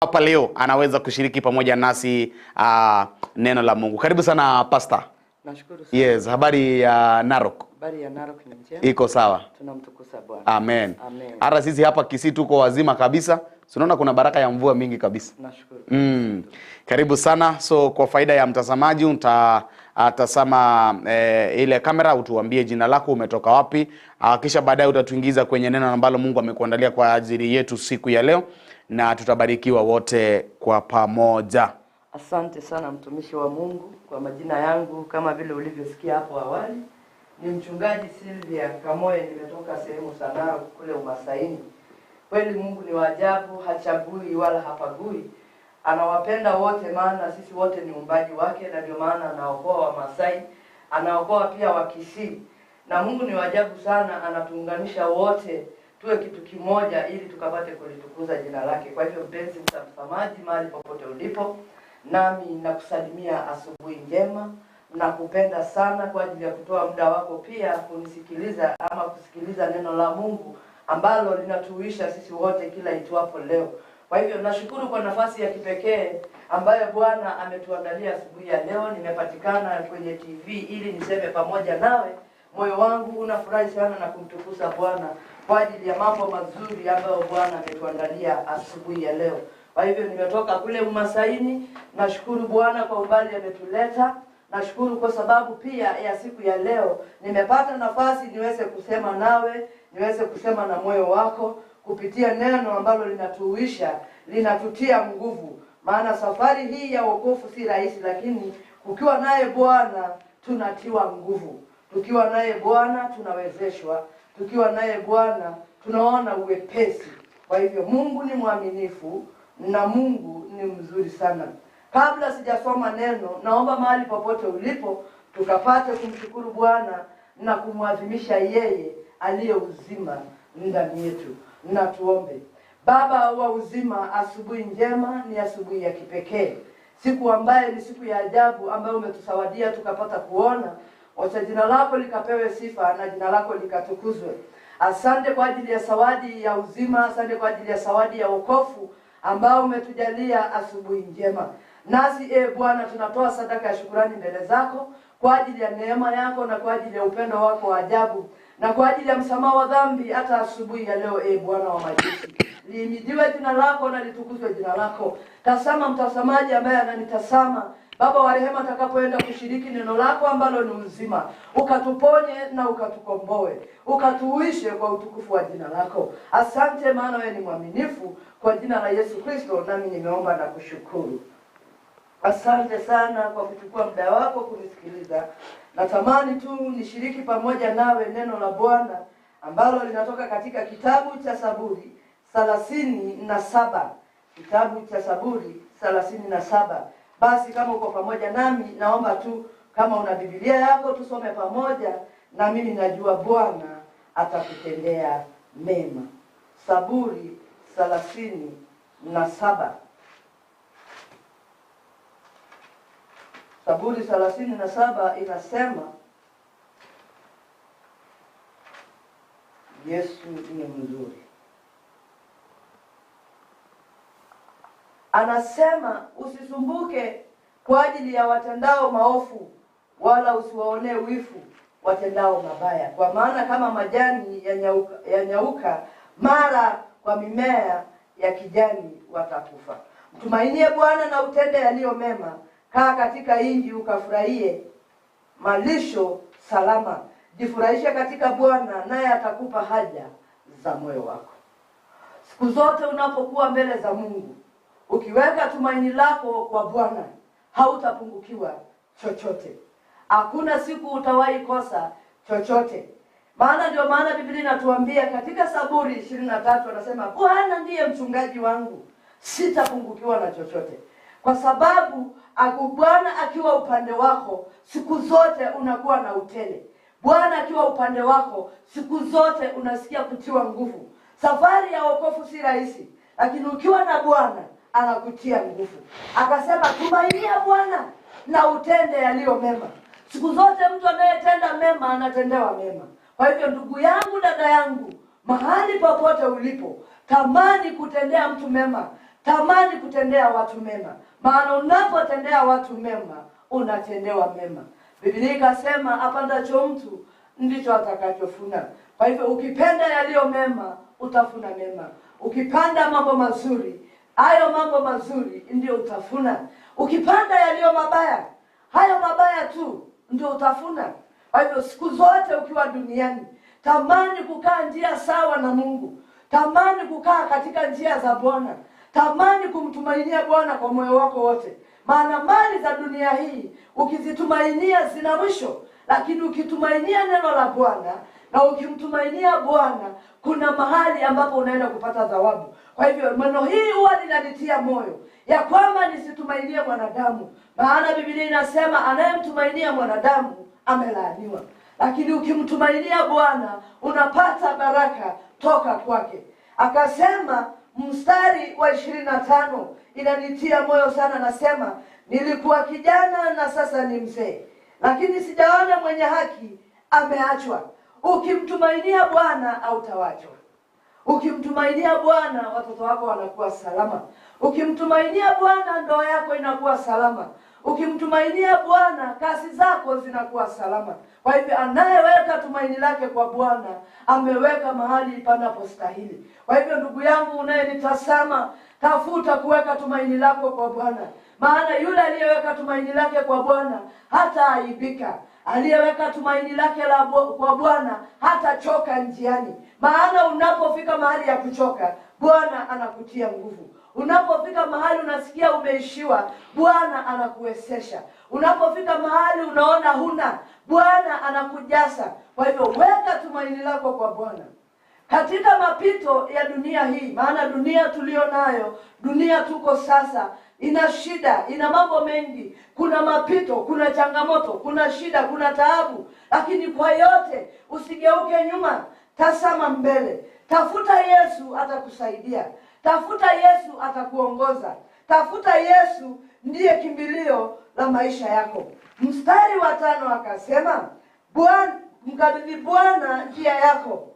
Hapa leo anaweza kushiriki pamoja nasi neno la Mungu. Karibu sana Pastor. Nashukuru sana. Yes, habari ya Narok? Habari ya Narok ni njema. Iko sawa. Tunamtukuza Bwana. Amen. Amen. Hata sisi hapa Kisii tuko wazima kabisa. Tunaona kuna baraka ya mvua mingi kabisa. Nashukuru. Karibu sana. So kwa faida ya mtazamaji utatazama ile kamera, utuambie jina lako, umetoka wapi, kisha baadaye utatuingiza kwenye neno ambalo Mungu amekuandalia kwa ajili yetu siku ya leo, na tutabarikiwa wote kwa pamoja. Asante sana mtumishi wa Mungu. Kwa majina yangu kama vile ulivyosikia hapo awali, ni mchungaji Sylvia Kamoe, nimetoka sehemu za Narok kule Umasaini. Kweli Mungu ni wa ajabu, hachagui wala hapagui. Anawapenda wote, maana sisi wote ni uumbaji wake, na ndio maana anaokoa Wamasai, anaokoa pia Wakisii. Na Mungu ni wa ajabu sana, anatuunganisha wote tuwe kitu kimoja ili tukapate kulitukuza jina lake. Kwa hivyo mpenzi mtazamaji, mahali popote ulipo, nami nakusalimia asubuhi njema. Nakupenda sana kwa ajili ya kutoa muda wako pia kunisikiliza ama kusikiliza neno la Mungu ambalo linatuisha sisi wote kila itwapo leo. Kwa hivyo nashukuru kwa nafasi ya kipekee ambayo Bwana ametuandalia asubuhi ya leo. Nimepatikana kwenye TV ili niseme pamoja nawe. Moyo wangu unafurahi sana na kumtukuza Bwana kwa ajili ya mambo mazuri ambayo Bwana ametuandalia asubuhi ya leo. Kwa hivyo nimetoka kule Umasaini, nashukuru Bwana kwa umbali ametuleta. Nashukuru kwa sababu pia ya siku ya leo nimepata nafasi niweze kusema nawe, niweze kusema na moyo wako kupitia neno ambalo linatuisha, linatutia nguvu. Maana safari hii ya wokovu si rahisi, lakini kukiwa naye Bwana tunatiwa nguvu. Tukiwa naye Bwana tunawezeshwa, tukiwa naye Bwana tunaona uwepesi. Kwa hivyo Mungu ni mwaminifu na Mungu ni mzuri sana. Kabla sijasoma neno, naomba mahali popote ulipo tukapate kumshukuru Bwana na kumwadhimisha yeye aliye uzima ndani yetu. Na tuombe. Baba wa uzima, asubuhi njema ni asubuhi ya kipekee, siku ambaye ni siku ya ajabu ambayo umetusawadia tukapata kuona. Wacha jina lako likapewe sifa na jina lako likatukuzwe. Asante kwa ajili ya zawadi ya uzima, asante kwa ajili ya zawadi ya wokovu ambao umetujalia asubuhi njema. Nasi Bwana tunatoa sadaka ya shukurani mbele zako kwa ajili ya neema yako na kwa ajili ya upendo wako wa ajabu na kwa ajili ya msamaha wa dhambi hata asubuhi ya leo. Bwana wa majeshi, lihimidiwe jina lako na litukuzwe jina lako. Tazama mtazamaji ambaye ananitazama, Baba wa rehema, atakapoenda kushiriki neno lako ambalo ni uzima, ukatuponye na ukatukomboe, ukatuishe kwa utukufu wa jina lako. Asante maana wewe ni mwaminifu. Kwa jina la Yesu Kristo nami nimeomba na kushukuru. Asante sana kwa kuchukua muda wako kunisikiliza. Natamani tu nishiriki pamoja nawe neno la Bwana ambalo linatoka katika kitabu cha Zaburi 37. Kitabu cha Zaburi 37. Basi kama uko pamoja nami, naomba tu kama una Biblia yako tusome pamoja, na mimi najua Bwana atakutendea mema. Zaburi 37. Zaburi 37 inasema, Yesu ni mzuri. Anasema usisumbuke kwa ajili ya watendao maofu, wala usiwaonee wivu watendao mabaya. Kwa maana kama majani yanyauka mara kwa mimea ya kijani watakufa. Mtumainie Bwana na utende yaliyo mema. Kaa katika inji ukafurahie malisho salama. Jifurahishe katika Bwana naye atakupa haja za moyo wako. Siku zote unapokuwa mbele za Mungu, ukiweka tumaini lako kwa Bwana, hautapungukiwa chochote. Hakuna siku utawahi kosa chochote. Maana ndio maana Biblia inatuambia katika Zaburi 23, anasema Bwana ndiye mchungaji wangu, sitapungukiwa na chochote. Kwa sababu Bwana akiwa upande wako siku zote unakuwa na utele. Bwana akiwa upande wako siku zote unasikia kutiwa nguvu. Safari ya wokovu si rahisi, lakini ukiwa na Bwana anakutia nguvu. Akasema tumainia Bwana na utende yaliyo mema. Siku zote mtu anayetenda mema anatendewa mema. Kwa hivyo ndugu yangu, dada yangu, mahali popote ulipo, tamani kutendea mtu mema, Tamani kutendea watu mema, maana unapotendea watu mema unatendewa mema. Biblia ikasema apandacho mtu ndicho atakachofuna. Kwa hivyo ukipenda yaliyo mema utafuna mema. Ukipanda mambo mazuri, hayo mambo mazuri ndio utafuna. Ukipanda yaliyo mabaya, hayo mabaya tu ndio utafuna. Kwa hivyo siku zote ukiwa duniani, tamani kukaa njia sawa na Mungu. Tamani kukaa katika njia za Bwana. Tamani kumtumainia Bwana kwa moyo wako wote. Maana mali za dunia hii ukizitumainia zina mwisho, lakini ukitumainia neno la Bwana na ukimtumainia Bwana, kuna mahali ambapo unaenda kupata thawabu. Kwa hivyo neno hii huwa linanitia moyo ya kwamba nisitumainie mwanadamu, maana Biblia inasema anayemtumainia mwanadamu amelaaniwa. Lakini ukimtumainia Bwana unapata baraka toka kwake. Akasema mstari wa 25 inanitia moyo sana, nasema nilikuwa kijana na sasa ni mzee, lakini sijaona mwenye haki ameachwa. Ukimtumainia Bwana hautawachwa. Ukimtumainia Bwana watoto wako wanakuwa salama. Ukimtumainia Bwana ndoa yako inakuwa salama. Ukimtumainia Bwana kazi zako zinakuwa salama. Kwa hivyo anayeweka tumaini lake kwa Bwana ameweka mahali panapostahili. Kwa hivyo ndugu yangu unayenitazama, tafuta kuweka tumaini lako kwa Bwana, maana yule aliyeweka tumaini lake kwa Bwana hataaibika. Aliyeweka tumaini lake kwa Bwana hatachoka njiani. Maana unapofika mahali ya kuchoka, Bwana anakutia nguvu. Unapofika mahali unasikia umeishiwa, Bwana anakuwezesha. Unapofika mahali unaona huna, Bwana anakujaza. Kwa hivyo weka tumaini lako kwa Bwana katika mapito ya dunia hii, maana dunia tulio nayo, dunia tuko sasa, ina shida, ina mambo mengi. Kuna mapito, kuna changamoto, kuna shida, kuna taabu. Lakini kwa yote usigeuke nyuma, tazama mbele. Tafuta Yesu atakusaidia. Tafuta Yesu atakuongoza. Tafuta Yesu ndiye kimbilio la maisha yako. Mstari wa 5 akasema, Bwana mkabidhi Bwana njia yako,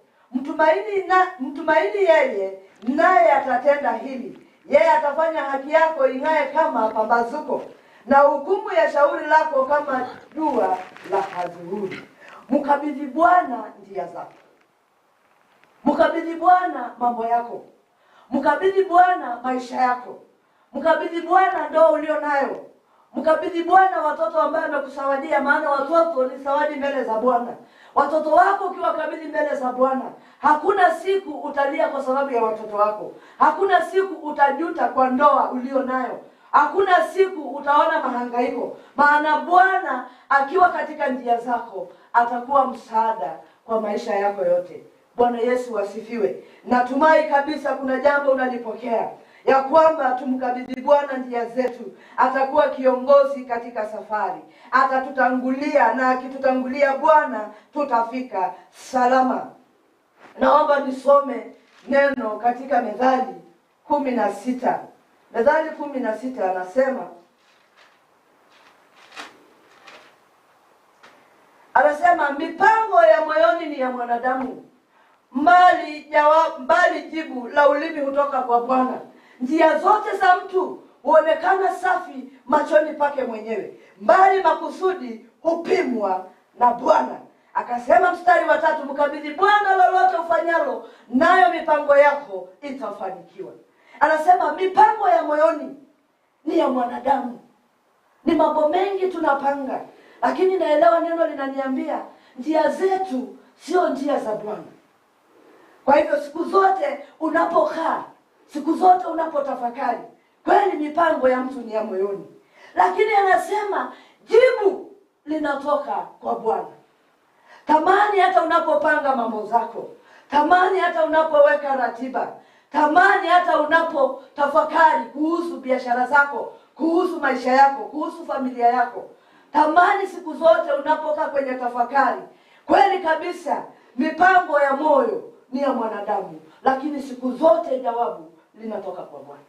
mtumaini yeye, naye atatenda hili. Yeye atafanya haki yako ing'ae kama pambazuko, na hukumu ya shauri lako kama jua la adhuhuri. Mkabidhi Bwana njia zako. Mkabidhi Bwana mambo yako. Mkabidhi Bwana maisha yako. Mkabidhi Bwana ndoa ulio nayo. Mkabidhi Bwana watoto ambao amekusawadia, maana watoto ni zawadi mbele za Bwana. Watoto wako ukiwakabidhi mbele za Bwana, hakuna siku utalia kwa sababu ya watoto wako. Hakuna siku utajuta kwa ndoa ulio nayo. Hakuna siku utaona mahangaiko, maana Bwana akiwa katika njia zako atakuwa msaada kwa maisha yako yote. Bwana Yesu asifiwe. Natumai kabisa kuna jambo unalipokea, ya kwamba tumkabidhi Bwana njia zetu, atakuwa kiongozi katika safari, atatutangulia, na akitutangulia Bwana tutafika salama. Naomba nisome neno katika Methali 16. Methali 16 anasema mipango ya moyoni ni ya mwanadamu, mbali jibu la ulimi hutoka kwa Bwana. Njia zote za mtu huonekana safi machoni pake mwenyewe, mbali makusudi hupimwa na Bwana. Akasema mstari wa 3, mkabidhi Bwana lolote ufanyalo, nayo mipango yako itafanikiwa. Anasema mipango ya moyoni ni ya mwanadamu. Ni mambo mengi tunapanga, lakini naelewa neno linaniambia njia zetu sio njia za Bwana. Kwa hivyo siku zote unapokaa, siku zote unapotafakari, kweli mipango ya mtu ni ya moyoni, lakini anasema jibu linatoka kwa Bwana. Tamani hata unapopanga mambo zako, tamani hata unapoweka ratiba, tamani hata unapotafakari kuhusu biashara zako, kuhusu maisha yako, kuhusu familia yako, tamani siku zote unapokaa kwenye tafakari, kweli kabisa mipango ya moyo ni ya mwanadamu, lakini siku zote jawabu linatoka kwa Bwana.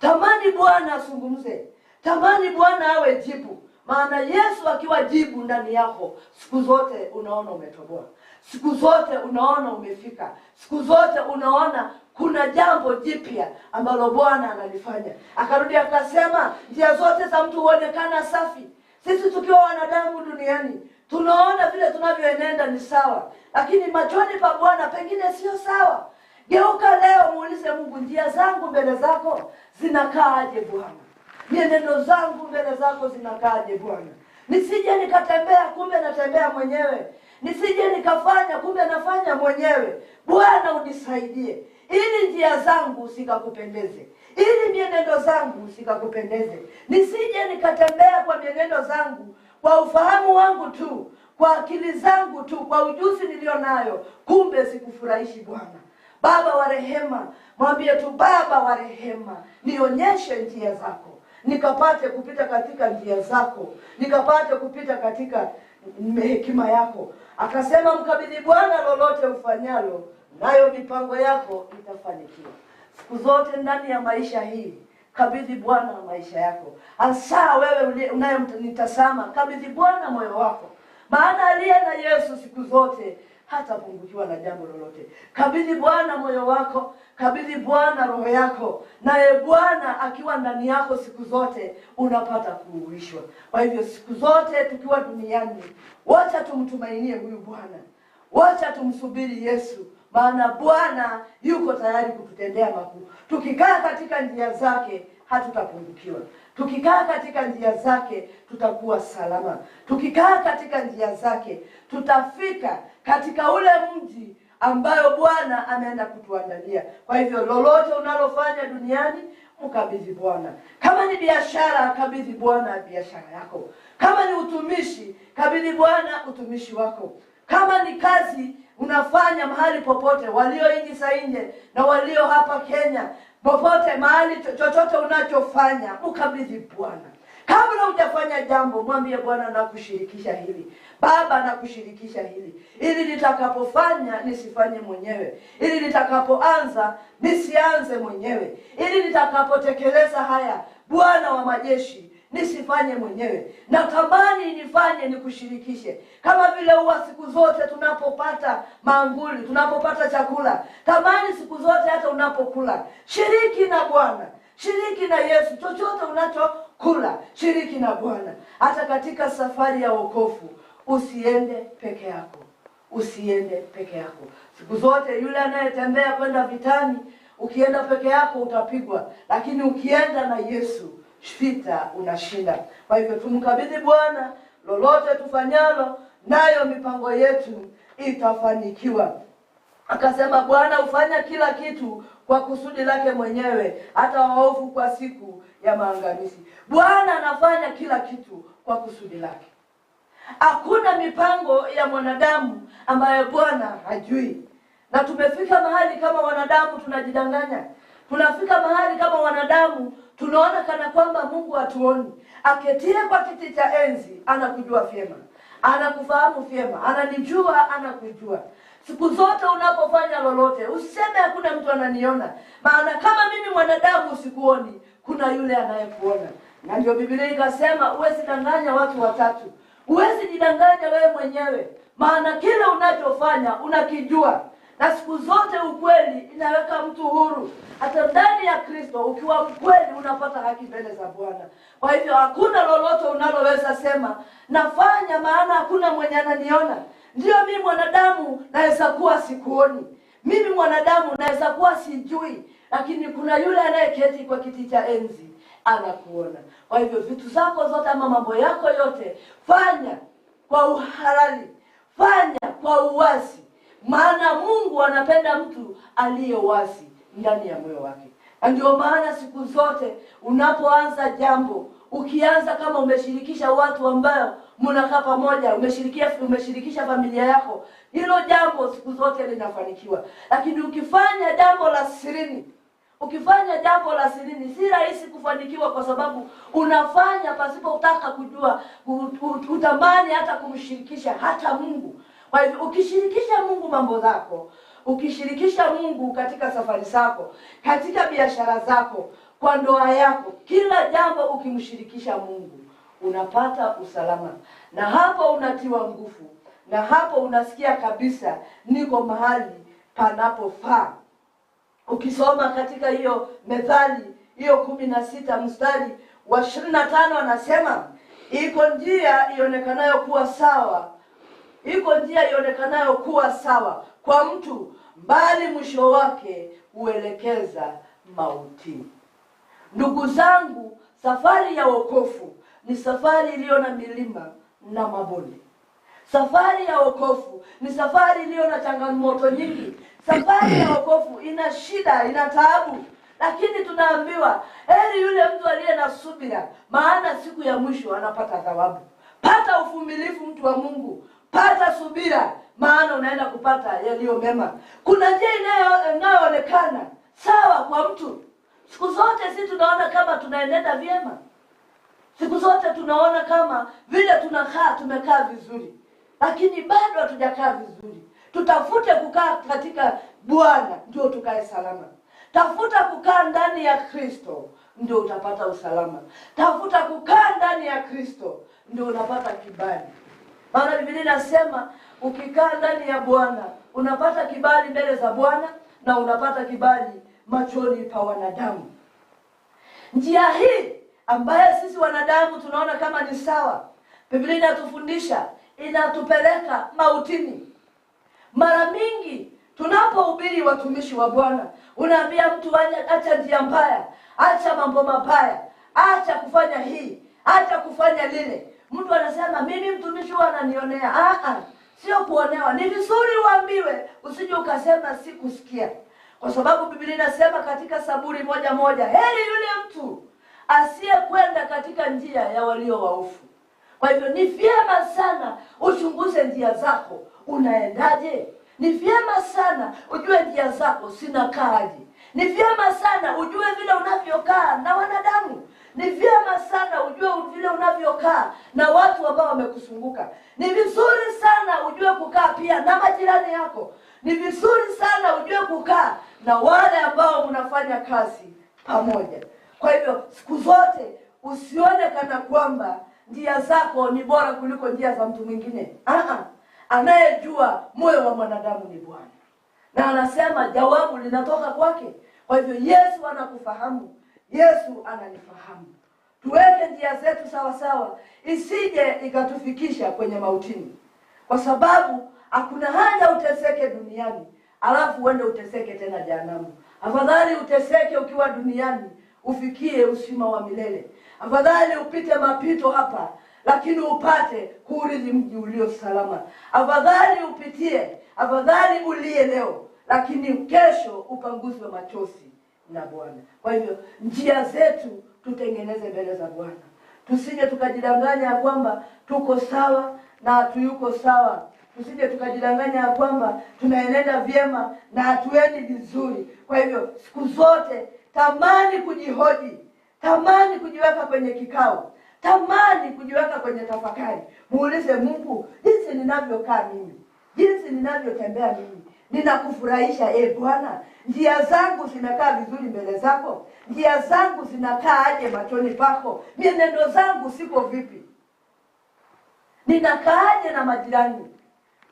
Tamani Bwana azungumze, tamani Bwana awe jibu, maana Yesu akiwa jibu ndani yako, siku zote unaona umetoboa, siku zote unaona umefika, siku zote unaona kweli Kuna jambo jipya ambalo Bwana analifanya. Akarudi akasema, njia zote za mtu huonekana safi. Sisi tukiwa wanadamu duniani tunaona vile tunavyoenenda ni sawa, lakini machoni pa Bwana pengine sio sawa. Geuka leo muulize Mungu, njia zangu mbele zako zinakaaje Bwana? Mienendo zangu mbele zako zinakaaje Bwana? Nisije nikatembea kumbe natembea mwenyewe. Nisije nikafanya kumbe nafanya mwenyewe. Bwana unisaidie ili njia zangu zikakupendeze, ili mienendo zangu zikakupendeze. Nisije nikatembea kwa mienendo zangu, kwa ufahamu wangu tu, kwa akili zangu tu, kwa ujuzi nilio nayo, kumbe sikufurahishi Bwana. Baba wa rehema, mwambie tu Baba wa rehema, nionyeshe njia zako, nikapate kupita katika njia zako, nikapate kupita katika hekima yako. Akasema, mkabidhi Bwana lolote ufanyalo, nayo mipango yako itafanikiwa. Siku zote ndani ya maisha hii, kabidhi Bwana maisha yako. Hasa wewe unayenitazama, kabidhi Bwana moyo wako. Maana aliye na Yesu siku zote hatapungukiwa na jambo lolote. Kabidhi Bwana moyo wako, kabidhi Bwana roho yako, naye Bwana akiwa ndani yako siku zote unapata kuuishwa. Kwa hivyo siku zote tukiwa duniani, wacha tumtumainie huyu Bwana. Wacha tumsubiri Yesu, maana Bwana yuko tayari kututendea makuu. Tukikaa katika njia zake hatutapungukiwa. Tukikaa katika njia zake tutakuwa salama. Tukikaa katika njia zake tutafika katika ule mji ambayo Bwana ameenda kutuandalia. Kwa hivyo lolote unalofanya duniani, mkabidhi Bwana. Kama ni biashara, kabidhi Bwana biashara yako. Kama ni utumishi, kabidhi Bwana utumishi wako. Kama ni kazi unafanya mahali popote, walio nchi za nje na walio hapa Kenya, popote mahali, chochote unachofanya, mkabidhi Bwana. Kabla hujafanya jambo, mwambie Bwana, nakushirikisha hili. Baba, nakushirikisha hili, ili nitakapofanya nisifanye mwenyewe, ili nitakapoanza nisianze mwenyewe, ili nitakapotekeleza haya, Bwana wa majeshi, nisifanye mwenyewe. Natamani nifanye nikushirikishe. Kama vile huwa siku zote tunapopata maanguli, tunapopata chakula, tamani siku zote hata unapokula, shiriki na Bwana, shiriki na Yesu. Chochote unachokula, shiriki na Bwana. Hata katika safari ya wokovu, usiende peke yako. Usiende peke yako. Siku zote yule anayetembea kwenda vitani, ukienda peke yako utapigwa, lakini ukienda na Yesu vita unashinda. Kwa hivyo tumkabidhi Bwana lolote tufanyalo, nayo mipango yetu itafanikiwa. Akasema Bwana hufanya kila kitu kwa kusudi lake mwenyewe, hata waovu kwa siku ya maangamizi. Bwana anafanya kila kitu kwa kusudi lake. Hakuna mipango ya mwanadamu ambayo Bwana hajui. Na tumefika mahali kama wanadamu tunajidanganya. Tunafika mahali kama wanadamu tunaona kana kwamba Mungu hatuoni. Aketie kwa kiti cha enzi anakujua vyema, anakufahamu vyema, ananijua, anakujua. Siku zote unapofanya lolote, usiseme hakuna mtu ananiona. Maana kama mimi mwanadamu sikuoni, kuna yule anayekuona. Na ndio Biblia ikasema huwezi danganya watu watatu. Huwezi jidanganya wewe mwenyewe. Maana kile unachofanya unakijua. Na siku zote ukweli inaweka mtu huru. Hata ndani ya Kristo ukiwa mkweli unapata haki mbele za Bwana. Kwa hivyo hakuna lolote unaloweza sema nafanya maana hakuna mwenye ananiona. Ndio mimi mwanadamu naweza kuwa sikuoni. Mimi mwanadamu naweza kuwa sijui, lakini kuna yule anayeketi kwa kiti cha enzi anakuona. Kwa hivyo vitu zako zote ama mambo yako yote fanya kwa uhalali, fanya kwa uwazi. Maana Mungu anapenda mtu aliye wazi ndani ya moyo wake. Na ndio maana siku zote unapoanza jambo, ukianza kama umeshirikisha watu ambao mnakaa pamoja, umeshirikisha familia yako, hilo jambo siku zote linafanikiwa. Lakini ukifanya jambo la sirini, ukifanya jambo la sirini si rahisi kufanikiwa, kwa sababu unafanya pasipo kutaka kujua, utamani hata kumshirikisha hata Mungu. Kwa hivyo ukishirikisha Mungu mambo zako, ukishirikisha Mungu katika safari zako, katika biashara zako, kwa ndoa yako, kila jambo ukimshirikisha Mungu, unapata usalama. Na hapo unatiwa nguvu, na hapo unasikia kabisa niko mahali panapofaa. Ukisoma katika hiyo Methali hiyo 16 mstari wa 25 anasema iko njia ionekanayo kuwa sawa, iko njia ionekanayo kuwa sawa kwa mtu, bali mwisho wake huelekeza mautini. Ndugu zangu, safari ya wokovu ni safari iliyo na milima na mabonde. Safari ya wokovu ni safari iliyo na changamoto nyingi. Safari ya wokovu ina shida, ina taabu, lakini tunaambiwa heri yule mtu aliye na subira, maana siku ya mwisho anapata thawabu. Pata uvumilivu, mtu wa Mungu, pata subira, maana unaenda kupata yaliyo mema. Kuna njia inayoonekana sawa kwa mtu. Siku zote sisi tunaona kama tunaenenda vyema, siku zote tunaona kama vile tunakaa tumekaa vizuri, lakini bado hatujakaa vizuri. Tutafute kukaa katika Bwana ndio tukae salama. Tafuta kukaa ndani ya Kristo ndio utapata usalama. Tafuta kukaa ndani ya Kristo ndio unapata kibali. Maana Biblia inasema ukikaa ndani ya Bwana unapata kibali mbele za Bwana na unapata kibali machoni pa wanadamu. Njia hii ambaye sisi wanadamu tunaona kama ni sawa, Biblia inatufundisha inatupeleka mautini. Mara mingi tunapohubiri watumishi wa Bwana, unaambia mtu acha njia mbaya, acha mambo mabaya, acha kufanya hii, acha kufanya lile. Mtu anasema mimi mtumishi huwa ananionea. Sio kuonewa. Ni vizuri uambiwe, usije ukasema sikusikia. Kwa sababu Biblia inasema katika Saburi 1:1, heri yule mtu asiyekwenda katika njia ya walio waovu. Kwa hivyo ni vyema sana uchunguze njia zako, unaendaje? Ni vyema sana ujue njia zako zinakaaje. Ni vyema sana ujue vile unavyokaa na wanadamu. Ni vyema sana ujue vile unavyokaa na watu ambao wamekuzunguka. Ni vizuri sana ujue kukaa pia na majirani yako. Ni vizuri sana ujue kukaa na wale ambao mnafanya kazi pamoja. Kwa hivyo siku zote usione kana kwamba njia zako ni bora kuliko njia za mtu mwingine. Anayejua moyo wa mwanadamu ni Bwana, na anasema jawabu linatoka kwake. Kwa hivyo Yesu anakufahamu, Yesu ananifahamu. Tuweke njia zetu sawa sawa, isije ikatufikisha kwenye mautini. Kwa sababu hakuna haja uteseke duniani alafu uende uteseke tena jehanamu. Afadhali uteseke ukiwa duniani ufikie uzima wa milele. Afadhali upite mapito hapa lakini upate kuurithi mji ulio salama. Afadhali upitie, afadhali ulie leo lakini kesho upanguzwe machozi na Bwana. Kwa hivyo njia zetu tutengeneze mbele za Bwana. Tusije tukajidanganya kwamba tuko sawa na hatuyuko sawa. Tusije tukajidanganya kwamba tunaenenda vyema na hatuendi vizuri. Kwa hivyo siku zote tamani kujihoji, tamani kujiweka kwenye kikao, tamani kujiweka kwenye tafakari. Muulize Mungu, jinsi ninavyokaa mimi, jinsi ninavyotembea mimi, ninakufurahisha Bwana? Njia zangu zinakaa vizuri mbele zako? Njia zangu zinakaa aje machoni pako? Mienendo zangu siko vipi? Ninakaaje na majirani?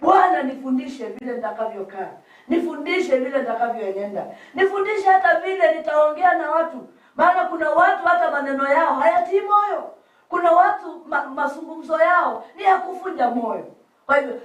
Bwana nifundishe vile nitakavyokaa, nifundishe vile nitakavyoenenda, nifundishe hata vile nitaongea na watu. Maana kuna watu hata maneno yao hayatii moyo. Kuna watu mazungumzo yao ni ya kuvunja moyo. Kwa hivyo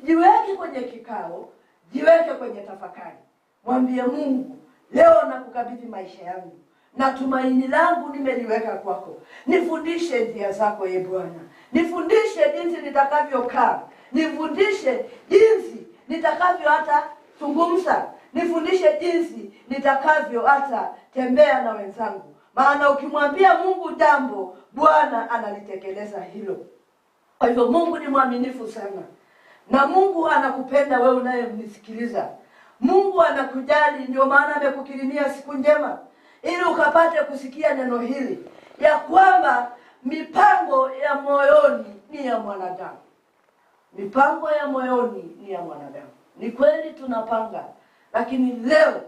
jiweke kwenye kikao, jiweke kwenye tafakari. Mwambie Mungu, leo nakukabidhi maisha yangu na tumaini langu nimeliweka kwako. Nifundishe njia zako Bwana. Nifundishe jinsi nitakavyokaa. Nifundishe jinsi nitakavyo hata zungumza. Nifundishe jinsi nitakavyo hata tembea na wenzangu. Maana ukimwambia Mungu jambo, Bwana analitekeleza hilo. Kwa hivyo Mungu ni mwaminifu sana. Na Mungu anakupenda wewe unayemnisikiliza. Mungu anakujali, ndio maana amekukirimia siku njema ili ukapate kusikia neno hili ya kwamba mipango ya moyoni ni ya mwanadamu. Mipango ya moyoni ni ya mwanadamu. Ni kweli tunapanga, lakini leo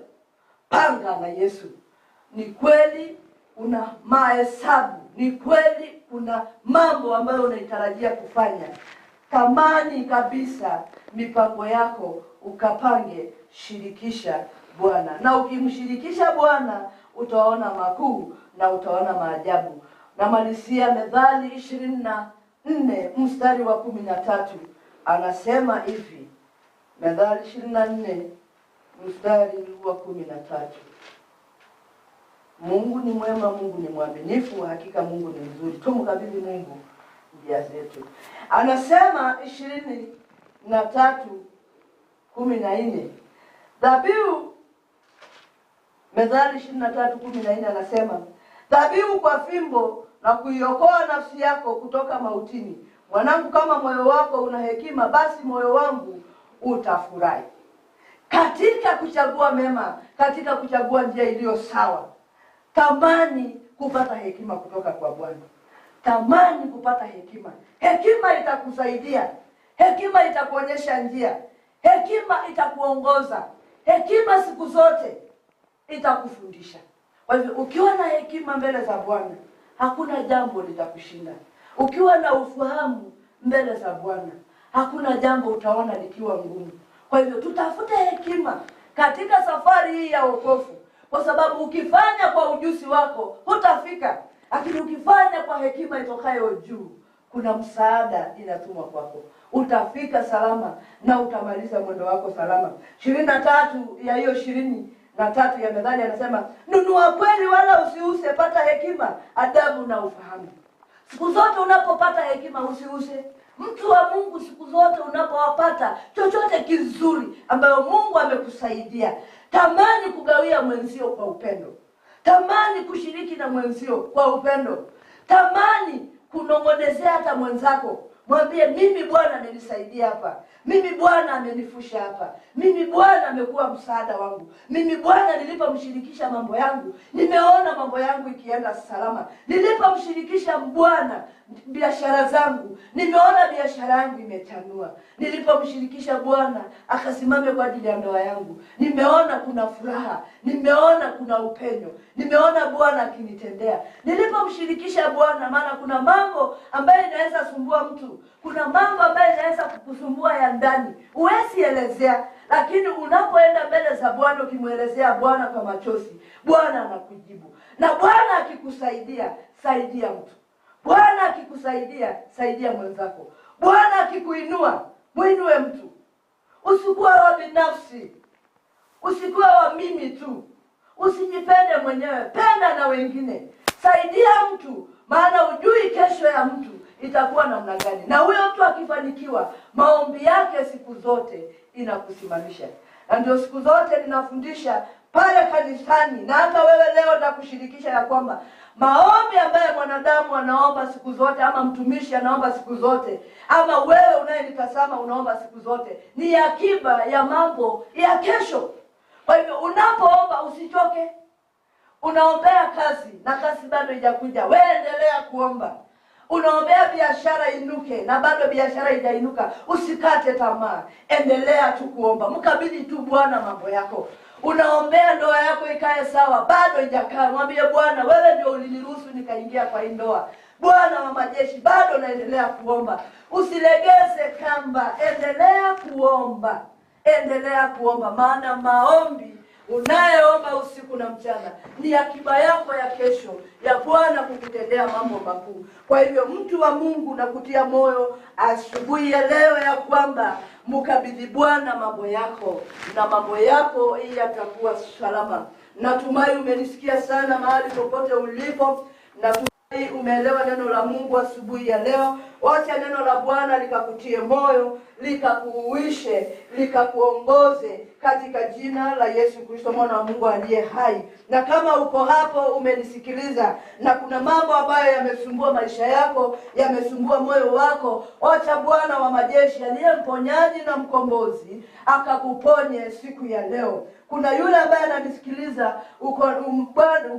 panga na Yesu. Ni kweli una mahesabu, ni kweli kuna mambo ambayo unaitarajia kufanya. Tamani kabisa mipango yako ukapange, shirikisha Bwana, na ukimshirikisha Bwana utaona makuu na utaona maajabu. Namalizia Methali 24 mstari wa 13, anasema hivi. Methali 24 mstari wa 13. Mungu ni mwema, Mungu ni mwaminifu, hakika Mungu ni mzuri. Tumkabidhi Mungu njia zetu. Anasema 23:14. Dhabihu, Methali 23:14 anasema, dhabihu kwa fimbo na kuiokoa nafsi yako kutoka mautini. Mwanangu, kama moyo wako una hekima, basi moyo wangu utafurahi. Katika kuchagua mema, katika kuchagua njia iliyo sawa, tamani kupata hekima kutoka kwa Bwana. Tamani kupata hekima. Hekima itakusaidia. Hekima itakuonyesha njia. Hekima itakuongoza. Hekima siku zote itakufundisha. Kwa hivyo ukiwa na hekima mbele za Bwana, hakuna jambo litakushinda. Ukiwa na ufahamu mbele za Bwana, hakuna jambo utaona likiwa ngumu. Kwa hivyo tutafute hekima katika safari hii ya wokovu, kwa sababu ukifanya kwa ujuzi wako hutafika, lakini ukifanya kwa hekima itokayo juu, kuna msaada inatumwa kwako, utafika salama na utamaliza mwendo wako salama. 23 ya hiyo 23 ya Methali anasema, nunua kweli wala usiuse, pata hekima, adabu na ufahamu. Siku zote unapopata hekima usiuse. Mtu wa Mungu, siku zote unapowapata chochote kizuri ambayo Mungu amekusaidia, tamani kugawia mwenzio kwa upendo. Tamani kushiriki na mwenzio kwa upendo. Tamani kunongonezea hata mwenzako. Mwambie, mimi Bwana amenisaidia hapa, mimi Bwana amenifusha hapa, mimi Bwana amekuwa msaada wangu, mimi Bwana nilipomshirikisha mambo yangu nimeona mambo yangu ikienda salama, nilipomshirikisha Bwana biashara zangu nimeona biashara yangu imechanua, nilipomshirikisha Bwana akasimame kwa ajili ya ndoa yangu nimeona kuna furaha, nimeona kuna upenyo, nimeona Bwana akinitendea. Nilipomshirikisha Bwana, maana kuna mambo ambayo inaweza sumbua mtu, kuna mambo ambayo inaweza kukusumbua ya ndani, huwezi elezea, lakini unapoenda mbele za Bwana ukimuelezea Bwana kwa machozi, Bwana anakujibu. Na Bwana akikusaidia, saidia mtu. Bwana akikusaidia, saidia mwenzako. Bwana akikuinua, muinue mtu. Usikuwa wa binafsi, usikuwa wa mimi tu, usijipende mwenyewe, penda na wengine. Saidia mtu, maana ujui kesho ya mtu itakuwa namna gani. Na huyo mtu akifanikiwa, maombi yake siku zote inakusimamisha. Na ndio siku zote ninafundisha pale kanisani, na hata wewe leo nakushirikisha ya kwamba maombi ambayo mwanadamu anaomba siku zote, ama mtumishi anaomba siku zote, ama wewe unayenitazama unaomba siku zote, ni akiba ya mambo ya kesho. Kwa hivyo unapoomba usichoke. Unaombea kazi na kazi bado haijakuja, wewe endelea kuomba. Unaombea biashara inuke na bado biashara haijainuka, usikate tamaa, endelea tu kuomba, mkabidhi tu Bwana mambo yako. Unaombea ndoa yako ikae sawa, bado haijakaa, mwambie Bwana, wewe ndio uliniruhusu nikaingia kwa hii ndoa. Bwana wa majeshi, bado naendelea kuomba. Usilegeze kamba, endelea kuomba, endelea kuomba, maana maombi unayeomba usiku na mchana ni akiba yako ya kesho ya Bwana kukutendea mambo makuu. Kwa hivyo mtu wa Mungu, nakutia moyo asubuhi ya leo ya kwamba mkabidhi Bwana mambo yako na mambo yako yatakuwa salama. Natumai umenisikia sana mahali popote ulipo. Natumai umeelewa neno la Mungu asubuhi ya leo. Wacha neno la Bwana likakutie moyo, likakuuishe, likakuongoze katika jina la Yesu Kristo mwana wa Mungu aliye hai. Na kama uko hapo umenisikiliza na kuna mambo ambayo yamesumbua maisha yako, yamesumbua moyo wako, wacha Bwana wa majeshi aliye mponyaji na mkombozi akakuponye siku ya leo. Kuna yule ambaye ananisikiliza uko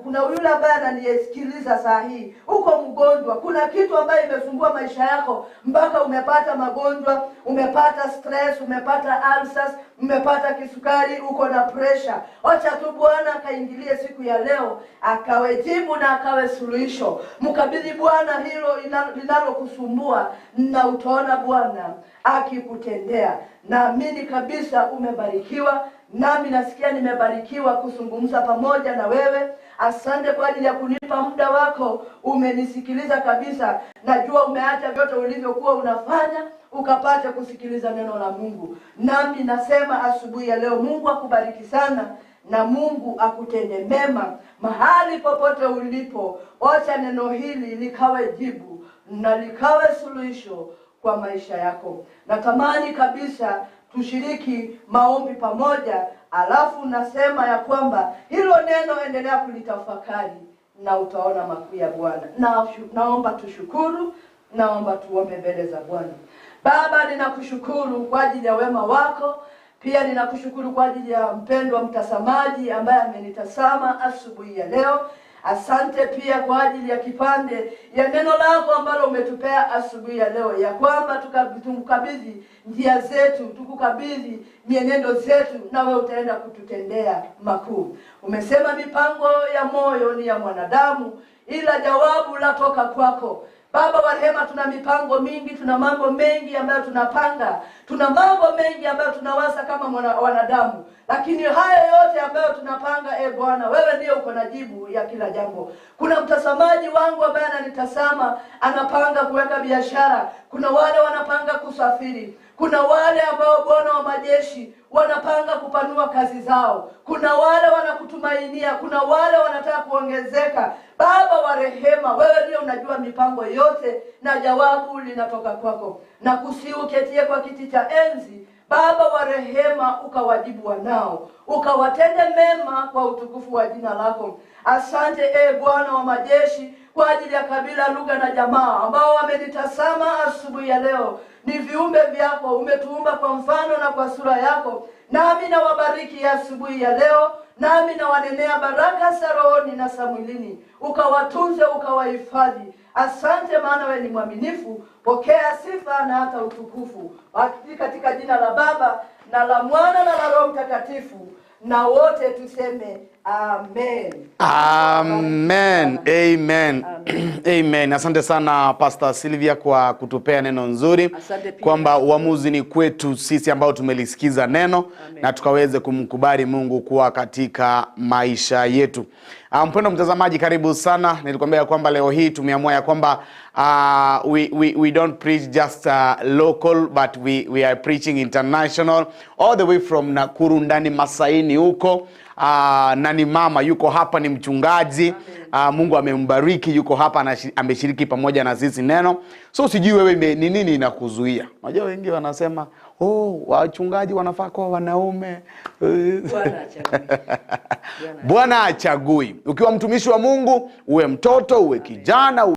kuna yule ambaye ananisikiliza saa hii, uko mgonjwa, kuna kitu ambayo imesumbua maisha yako mpaka umepata magonjwa, umepata stress, umepata ulcers, umepata kisukari, uko na pressure. Wacha tu Bwana akaingilie siku ya leo, akawe jibu na akawe suluhisho. Mkabidhi Bwana hilo linalokusumbua na utaona Bwana akikutendea. Naamini kabisa umebarikiwa Nami nasikia nimebarikiwa kuzungumza pamoja na wewe. Asante kwa ajili ya kunipa muda wako, umenisikiliza kabisa. Najua umeacha vyote ulivyokuwa unafanya ukapate kusikiliza neno la Mungu. Nami nasema asubuhi ya leo, Mungu akubariki sana na Mungu akutende mema mahali popote ulipo. Wacha neno hili likawe jibu na likawe suluhisho kwa maisha yako. Natamani kabisa tushiriki maombi pamoja, alafu nasema ya kwamba hilo neno endelea kulitafakari na utaona makuu ya Bwana. Na naomba tushukuru, naomba tuombe mbele za Bwana. Baba, ninakushukuru kwa ajili ya wema wako. Pia ninakushukuru kwa ajili ya mpendwa mtazamaji ambaye amenitazama asubuhi ya leo. Asante pia kwa ajili ya kipande ya neno lako ambalo umetupea asubuhi ya leo, ya kwamba tukukabidhi njia zetu, tukukabidhi mienendo zetu, nawe utaenda kututendea makuu. Umesema mipango ya moyo ni ya mwanadamu, ila jawabu latoka kwako. Baba wa rehema, tuna mipango mingi, tuna mambo mengi ambayo tunapanga, tuna mambo mengi ambayo tunawaza kama wanadamu, lakini haya yote ambayo tunapanga, e Bwana, wewe ndiye uko na jibu ya kila jambo. Kuna mtazamaji wangu ambaye ananitazama, anapanga kuweka biashara, kuna wale wanapanga kusafiri, kuna wale ambao Bwana wa majeshi wanapanga kupanua kazi zao, kuna wale wanakutumainia, kuna wale wanataka kuongezeka. Baba wa rehema, wewe ndiye unajua mipango yote na jawabu linatoka kwako. Na kusiuketie kwa kiti cha enzi, Baba wa rehema, ukawajibu wanao, ukawatende mema kwa utukufu wa jina lako. Asante e Bwana wa majeshi kwa ajili ya kabila, lugha na jamaa ambao wamenitazama asubuhi ya leo. Ni viumbe vyako, umetuumba kwa mfano na kwa sura yako. Nami nawabariki asubuhi ya leo, nami nawanenea baraka za rohoni na za mwilini, ukawatunze, ukawahifadhi. Asante, maana wewe ni mwaminifu. Pokea sifa na hata utukufu katika jina la Baba na la Mwana na la Roho Mtakatifu, na wote tuseme amen. Amen. Amen. Amen. Asante sana Pastor Sylvia kwa kutupea neno nzuri kwamba uamuzi ni kwetu sisi ambao tumelisikiza neno. Amen. Na tukaweze kumkubali Mungu kuwa katika maisha yetu. Mpendwa mtazamaji, karibu sana. Nilikwambia kwamba leo hii tumeamua ya kwamba we don't preach just local, but we are preaching international, all the way from Nakuru ndani Masaini huko. Nani mama yuko hapa, ni mchungaji. Mungu amembariki, yuko hapa, ameshiriki pamoja na sisi neno. So sijui wewe ni nini inakuzuia. Unajua wengi wanasema, oh, wachungaji wanafaa kuwa wanaume. Bwana achagui. Ukiwa mtumishi wa Mungu, uwe mtoto, uwe kijana,